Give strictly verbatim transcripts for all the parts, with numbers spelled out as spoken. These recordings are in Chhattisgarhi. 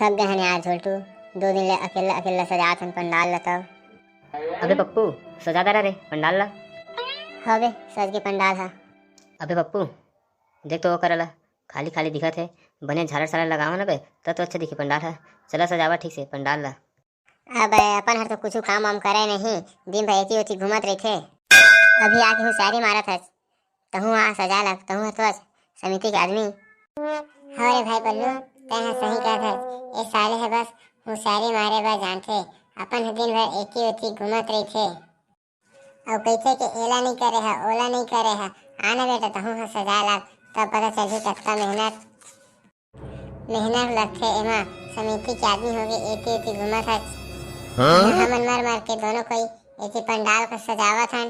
थक गए हन यार झोलटू, दो दिन ले अकेला अकेला सजात हन पंडाल ला तब। अबे पप्पू, सजा डरा रे पंडाल ला। हवे, सज के पंडाल हा। अबे पप्पू, देख तो वो करा ला, खाली खाली दिखत हे, बने झालर सालर लगावा ना बे, तब तो अच्छा दिखे पंडाल हा। चला सजावा ठीक से पंडाल ला। अबे अपन हर तो कुछ काम वाम करे नहीं, दिन भर एती ओती घूमत रहिथे। अभी आके होशियारी मारत हस, तहूँ आ सजा ला, तहूँ हर तो आज समिति के आदमी। हो रे भाई पल्लू, तैं ह सही कहत हस। ए साले ह बस होशियारी मारे बर जानथे, अपन ह दिन भर एती ओती घूमत रहिथे। अउ कहिथे के एला नइ करे ह, ओला नइ करे ह। आ ना बेटा, तहूँ ह सजा ला, तब पता चलही कतका मेहनत मेहनत लगथे एमा। समिति के आदमी होगे, एती ओती घूमत हस। हाँ? हमन मर मर के दोनों कोई एती पंडाल को सजावत हन।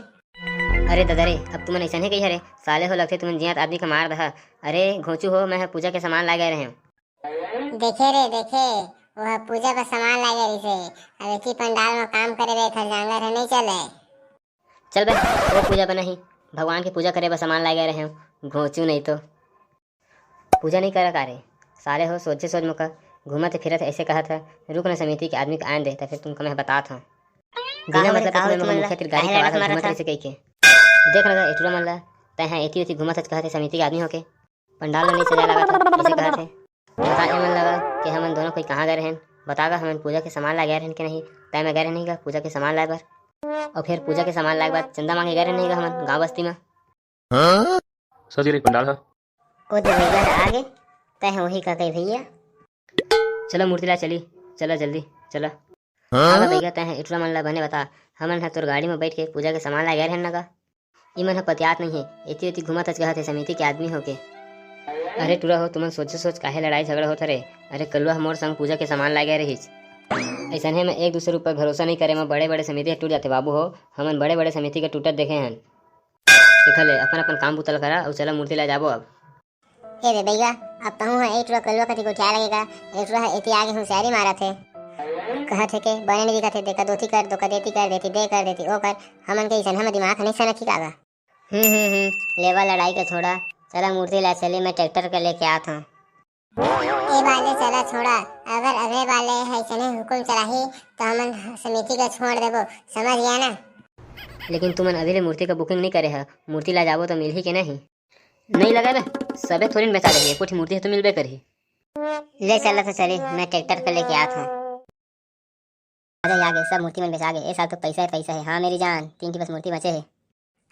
अरे ददा रे, अब तुमन अइसन हे कही हरे, साले हो लगथे तुमन जियत आदमी के मार दहा। अरे घोंचू हो, मैं ह पूजा के सामान ला गए रहेंव। देखे रे देखे, वो ह पूजा बर सामान ला गए रहिसे। अब एती पंडाल म काम करे बर एखर जांगर ह नइ चले। चल बे, वो पूजा बर नहीं, भगवान के पूजा करे बर सामान ला गए रहेंव, घोंचू नहीं तो। पूजा नहीं करा का रे? साले हो सोझे सोझ मोका घूमत फिरत ऐसे कहत ह, रुक न समिति के आदमी के आन दे, त फिर तुमका मैं ह बतात हंव। बिना मतलब के तुम्हें मोका मुखिया तिर गारी खवात ह, घूमत रहिसे कहिके। देख न गा, ए टुरा मन ला, तैं ह एती ओती घूमत हच कहत हे समिति के आदमी होके। पंडाल ला नहीं सजाए लागत हे, ऐसे कहत हे। बता ए मन लगा कि हमन दोनों कोई कहाँ गए रहेन? बता गा, हमन पूजा के सामान ला गए रहेन कि नहीं? तैं मैं गए रहेन नहीं गा पूजा के सामान लाए बर? अउ फिर पूजा के सामान लाए के बाद चंदा मांगे गए रहेन नहीं गा हमन गाँव बस्ती में? हाँ? सज रे पंडाल ह। ओ दे भैया ह आगे, तैं ह वही का कही भैया। चला मूर्ति ला चली, चला जल्दी, चला। हाँ? आगा भैया, तैं ह ए टुरा मन ला बने बता, हमन ह तोर गाड़ी में बैठ के पूजा के सामान ला गए रहेन न गा। इमन ह पतियात नहीं हे, एती ओती घूमत हच कहत हे समिति के आदमी होके। अरे टुरा हो, तुमन सोचे सोच काहे लड़ाई झगड़ा होत हरे? अरे कलुआ ह मोर संग पूजा के सामान ला गए रहिस। अइसनहे में एक दूसर ऊपर भरोसा नहीं करे में बड़े बड़े समिति ह टूट जाथे बाबू हो। हमन बड़े बड़े समिति के टूटत देखे हन। देखा ले, अपन अपन काम बुता ल करा अउ चला मूर्ति ला जाबो अब। ए दे भैया, अब तहूँ ह ए टुरा कलुआ कति गोठियाए लगेगा। ए टुरा ह एती आगे होशियारी मारत हे। कहत हे के बने नहीं दिखत हे, देखा दोती कर, दोका देती कर देती, दे कर देती, ओ कर। हमन के अइसन हम दिमाग ह नहीं सनक ही कागा। हम्म हम्म हम्म, लेवा लड़ाई के छोड़ा, चला मूर्ति ला चली, मैं ट्रैक्टर के लेके आत हूँ। ए बाले चला छोड़ा, अगर अगले बाले ह अइसने हुकुम चलाही तो हमन समिति का छोड़ देबो, समझ गया ना? लेकिन तुमन अभी ले मूर्ति का बुकिंग नहीं करे ह, मूर्ति ला जाबो तो मिलही के नहीं? नहीं लगा बे, सबे थोड़ी न बेचा देही, एको ठी मूर्ति ह तो मिलबे करही। ले चला तो चली, मैं ट्रैक्टर के लेके आत हूँ। आ गे, आ गे, सब मूर्ति मन बेचा गे। ए साल तो पैसा हे, पैसा हे। हाँ मेरी जान, तीन ठी बस मूर्ति बचे हे।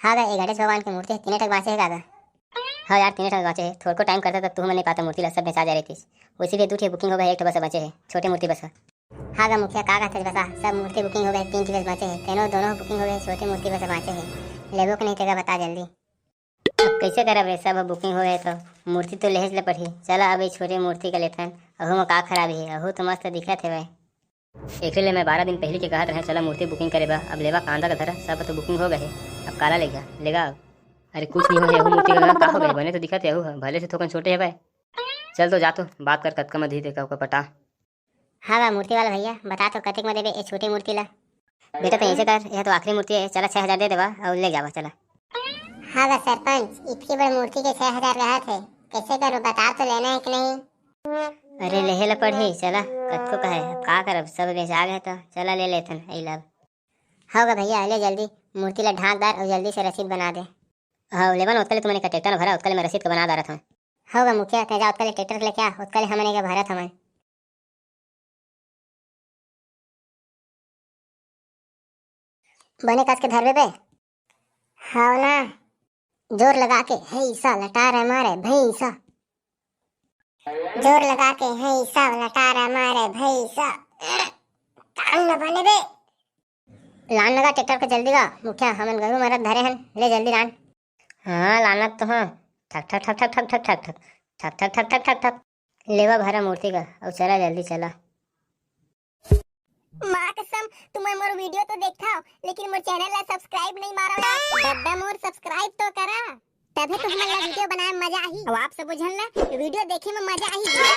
हाँ गा, ए गणेश भगवान के मूर्ति हे, तीने ठक बांचे हे का गा? हाँ यार, तीने ठक बांचे हे। थोरको टाइम करता त तुहू मन नहीं पाता मूर्ति ला, सब बेचा जा रहितिस। वैसे भी दू ठी बुकिंग हो गे, एक ठो बस बचे हे, छोटे मूर्ति बस। हाँ गा मुखिया, का कहते बसा, सब मूर्ति बुकिंग हो गे, तीन ठी बस बचे हे। तेनो दोनों बुकिंग हो गे, छोटे मूर्ति बस बांचे हे। लेबो के नहीं तेगा बता जल्दी। अब कइसे करब रे, सब बुकिंग हो गे तो मूर्ति तो लेहेच ले पड़ही। चला अब ए छोटे मूर्ति का लेथन, अहू म का खराबी हे, अहू तो मस्त दिखत हेवय। एकरे ले मैं बारह दिन पहिली के कहत रहें, चला मूर्ति बुकिंग करे बर। अब लेवा कांदा का धरा, सब तो बुकिंग हो गे हे, अब काला लेगा, लेगा अब। अरे कुछ नहीं हो हे, अहू मूर्ति का का हो गे, बने तो दिखत हे अहू ह, भले से थोकन छोटे हेवय। चल तो जा तो, बात कर कतका म दिही तेका ओकर पटा। हाँ गा मूर्ति वाला भैया, बता तो कतेक म देबे ए छोटे मूर्ति ला? बेटा तो ऐसे कर, यह तो आखिरी मूर्ति है, चला छह हजार दे देवा अउ ले जावा, चला। हाँ गा सरपंच, इतकी बड़ मूर्ति के छह हजार कहत हे, कैसे करूँ बता तो लेना है कि नहीं? अरे लेहे ला पड़ही, चला कतको कहे, अब का करब, सब बेचा गे तो चला ले लेथन, आई लब। हाँ गा भैया, ले जल्दी मूर्ति ला ढांक डार अउ जल्दी से रसीद बना दे। हाँ लेवन, ओतका ले तुमन का ट्रैक्टर में भरा, ओतका ले मैं रसीद का बना डारत हूँ। हाँ गा मुखिया, तैं जा ओतका ले ट्रैक्टर लेके आ, ओतका ले हमन एक भरत हवन। बने कस के धरबे बे। हाव ना। जोर लगा के, हे ईसा लटार मारे भैंसा। जोर लगा के, हे ईसा लटार मारे भैंसा। टांग न बने बे। लान लगा ट्रैक्टर के जल्दी गा, मुखिया हमन गरू मरत धरे हन, ले जल्दी लान। हाँ लानत तो हाँ। ठक ठक ठक ठक ठक ठक ठक ठक ठक ठक ठक ठक ठक ठक। लेवा भरा मूर्ति का, अउ चला जल्दी चला। माँ कसम, तुमन मोर वीडियो तो देखथव, लेकिन मोर चैनल ला सब्सक्राइब नहीं मारव यार। दद्दा मोर सब्सक्राइब तो करा, तभे तो हमन ला वीडियो बनाए में मजा आही। अउ आप सबो झन ला वीडियो देखे में मजा आही।